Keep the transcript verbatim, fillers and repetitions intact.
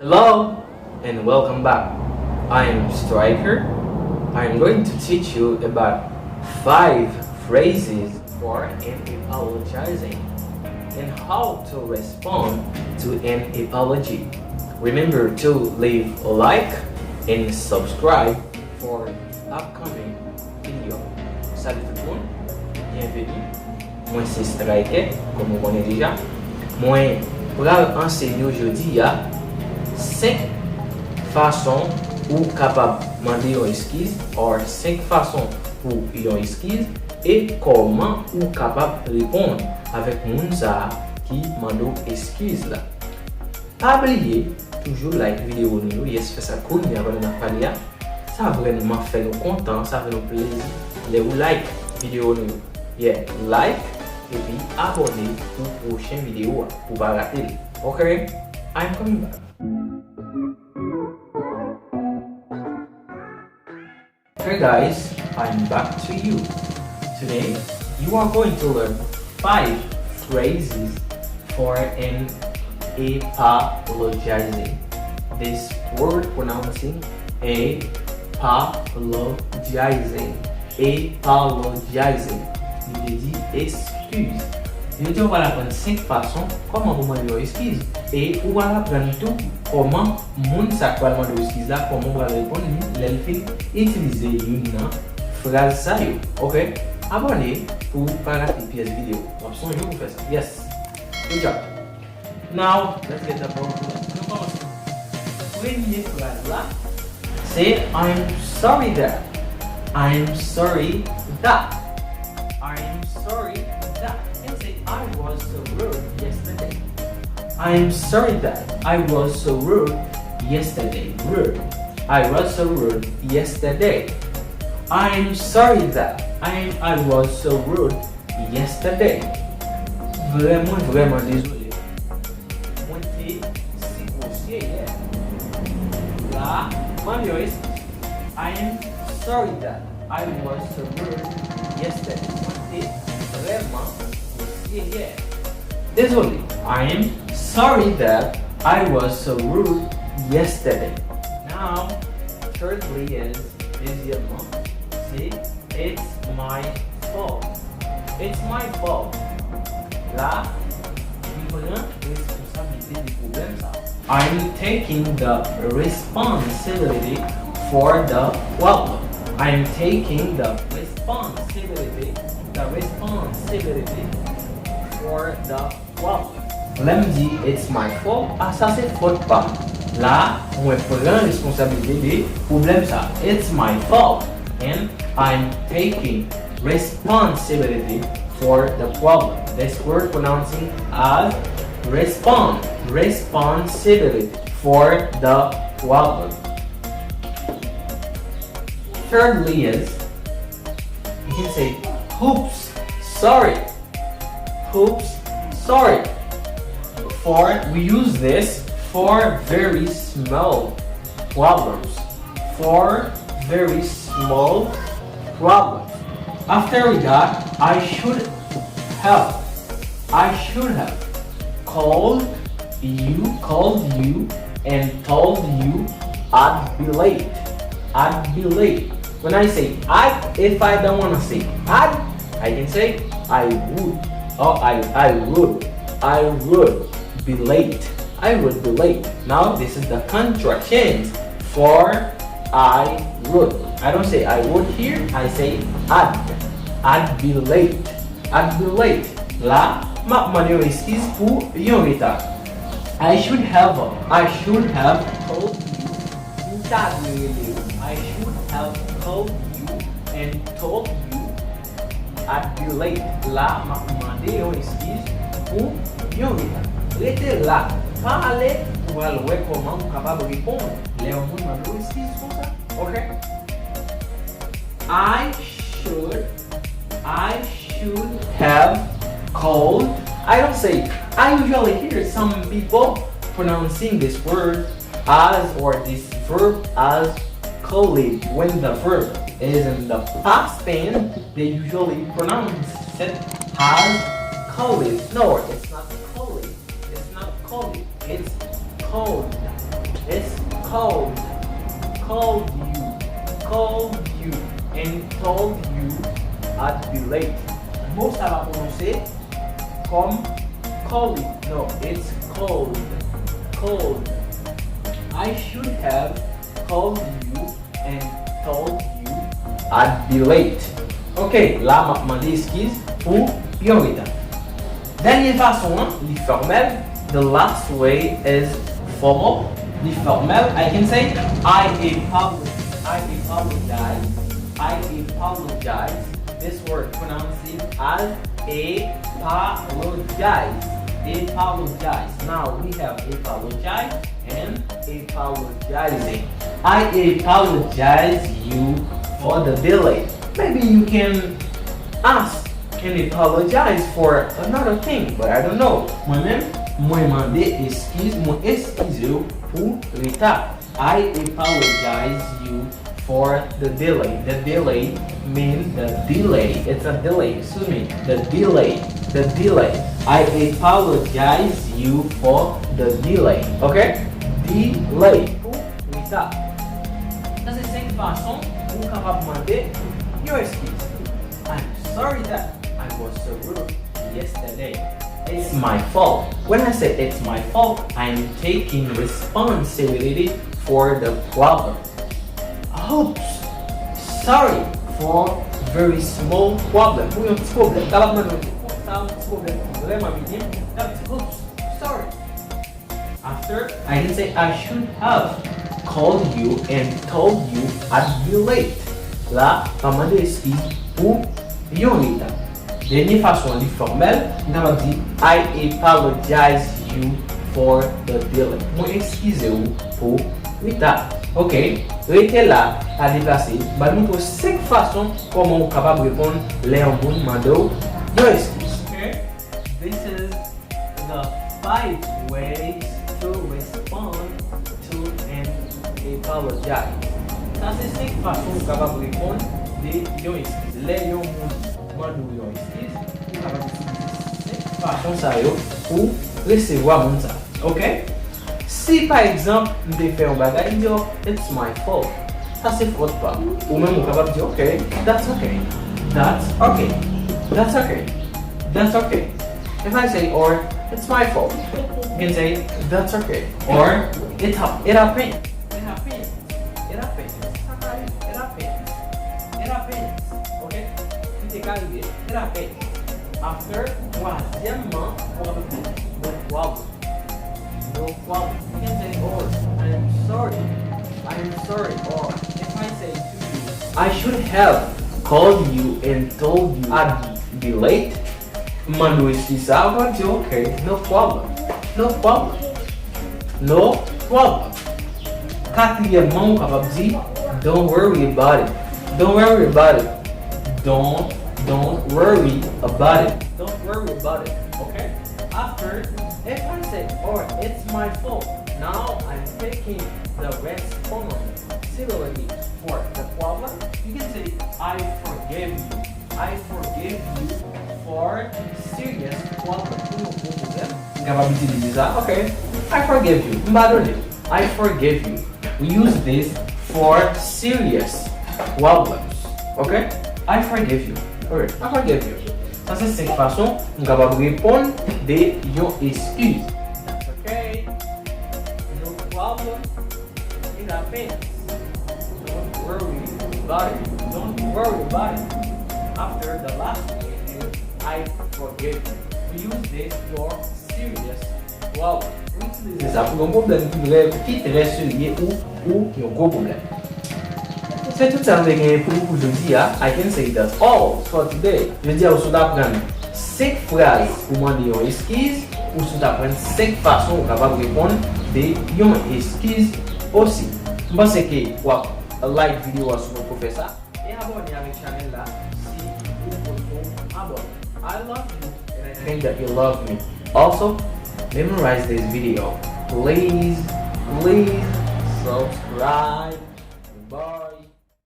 Hello and welcome back. I am Striker. I am going to teach you about five phrases for an apologizing and how to respond to an apology. Remember to leave a like and subscribe for upcoming video. Salut tout moun, byenveni. Mwen se Striker, kòm ou konnen deja. Mwen pral anseye w jodi a senk fason ou kapab mande yon eskiz, or senk fason pou yon eskiz, e kòman ou kapab reponn avèk moun sa a ki mande w eskiz la. Pa bliye, toujou like videyo nou yo. Yes, fè sa kounye a pandan n ap pale a. Sa vrèman fè nou kontan, sa fè nou plezi lè ou like videyo nou yo. Yeah, like, epi abòne pou pwochen videyo a, pou pa rate l. Ok? I'm coming back. Hey guys, I'm back to you. Today, you are going to learn five phrases for an apologizing. This word pronouncing apologizing. Apologizing. Li vle di eskiz. Jodi a, ou pral aprann senk fason kòman pou mande yon eskiz. E ou pral aprann tou kòman moun sa k pral mande w eskiz la, kòman w pral reponn li lè l fin itilize youn nan fraz sa yo. Ok? Abòne pou w pa rate pyès videyo. W ap sonje pou fè sa. Yes. Good job. Now, let's get the ball rolling. Nou kòmanse. Premye fraz la, se I'm sorry that. I'm sorry that. I'm sorry that. You can say I was so rude yesterday. I'm sorry that I was so rude yesterday. Rude. I was so rude yesterday. I'm sorry that I, I was so rude yesterday. Vrèman, vrèman dezole. Mwen te si gwosye yè. La, mande yon eskiz. I am sorry that I was so rude yesterday. Mwen te vrèman gwosye yè. Dezole. I am sorry that I was so rude yesterday. Now, thirdly is, dezyèmman, se it's my fault. It's my fault. La, m pran responsablite de pwoblèm sa. I'm taking the responsibility for the problem. I'm taking the responsibility, the responsibility for the problem. Lè m di it's my fault, a sa se fòt pa m. La, mwen pran responsablite de pwoblèm sa. It's my fault and I'm taking responsibility for the problem. This word pronouncing as respond, responsibility for the problem. Thirdly is, you can say, oops, sorry. Oops, sorry. For, we use this for very small problems. For very small problems. After we got, I should have. I should have called you, called you, and told you I'd be late. I'd be late. When I say I, if I don't want to say I'd, I can say I would. Or I, I would. I would be late. I would be late. Now, this is the contractions for I would. I don't say I would here, I say I'd. I'd be late. I'd be late. La, m ap mande yon eskiz pou yon reta. I should have, I should have told you. M ta dwe rele ou. I should have called you and told you I'd be late. La, m ap mande yon eskiz pou yon reta. Rete la. Pa ale, ou pral wè kòman ou kapab reponn lè yon moun mande w eskiz konsa. Ok? I should, I should have called. I don't say. I usually hear some people pronouncing this word as or this verb as called. When the verb is in the past tense, they usually pronounce it as called. No, it's not called. It's not called. It's called. Called, called you, called you, and told you I'd be late. Mo sa va pwononse kòm called. No, it's called, called. I should have called you and told you I'd be late. Ok, la m ap mande eskiz pou yon reta. Dènye fason an, li fòmèl. The last way is formal. Li fòmèl. I can say, I apologize. I apologize. I apologize. This word pronounced as apologize. Apologize. Now we have apologize and apologizing. I apologize you for the delay. Maybe you can ask and apologize for another thing, but I don't know. Mwen menm, mwen mande eskiz, mwen eskize w pou reta. I apologize you for the delay. The delay mean the delay. It's a delay. Excuse me. The delay. The delay. I apologize you for the delay. Ok? Delay. Pou reta. Sa se senk fason ou kapab mande yon eskiz. I'm sorry that I was so rude yesterday. It's my fault. When I say it's my fault, I'm taking responsibility for the problem. Oops. Sorry for very small problem. Pou yon ti pwoblèm. Kapab mande yon ti pwoblèm vrèman minim. Oops. Sorry. After, I can say I should have called you and told you I'd be late. La, m ap mande eskiz pou yon reta. Dènye fason an li fòmèl, m kapab di I apologize you for the delay. Mwen eskize w pou reta. Ok, rete la, pa deplase. M ap montre w senk fason kòman ou kapab reponn lè yon moun mande w yon eskiz. Ok, this is the five ways to respond to an apology. Sa se senk fason ou kapab reponn de yon eskiz. Lè yon moun mande w yon eskiz, ou kapab itilize senk fason sa yo pou resevwa moun sa. Ok? Si pa egzanp, m te fè yon bagay, m di, oh, it's my fault. Sa se fòt pa m. Ou menm ou kapab di, ok, that's ok. That's ok. That's ok. That's ok. If I say, or, it's my fault, you can say, that's ok. Or, it, hap- it happened. It happened. It happened. Sa ka rive. It happened. It happened. Ok? Li te ka rive. It happened. After, twazyèmman, ou kapab di, no problem. No problem. You can say, oh, I'm sorry. I'm sorry. Or if I say to you, I should have called you and told you I'd be late. M mande w eskiz sa, ou va di, ok, no problem. No problem. No problem. Katriyèmman, ou kapab di, don't worry about it. Don't worry about it. Don't, don't worry about it. Don't worry about it. Ok? After, if I say, oh, it's my fault, now I'm taking the responsibility for the problem. You can say, I forgive you. I forgive you for serious problem. Pou yon gwo pwoblèm. M kapab itilize sa. Ok. I forgive you. M padone w. I forgive you. We use this for serious problems. Ok? I forgive you. Ok. I forgive you. Sa se senk fason m kapab reponn de yon eskiz. That's ok. No problem. It happens. Don't worry about it. Don't worry about it. After, the last one is I forgive you. We use this for serious problem. Ou itilize sa pou yon pwoblèm ki vrè, ki trè serye ou, ou yon gwo pwoblèm. Se tout sa nou te genyen pou nou pou jodi a. I can say that's all for today. Jodi a, ou sot aprann senk fraz pou mande yon eskiz, ou sot aprann senk fason ou kapab reponn de yon eskiz osi. M panse ke w ap like videyo a si w potko fè sa. E abòne avèk chanèl la si ou potko abòne. I love you and I think that you love me. Also, memorize this video. Please, please subscribe.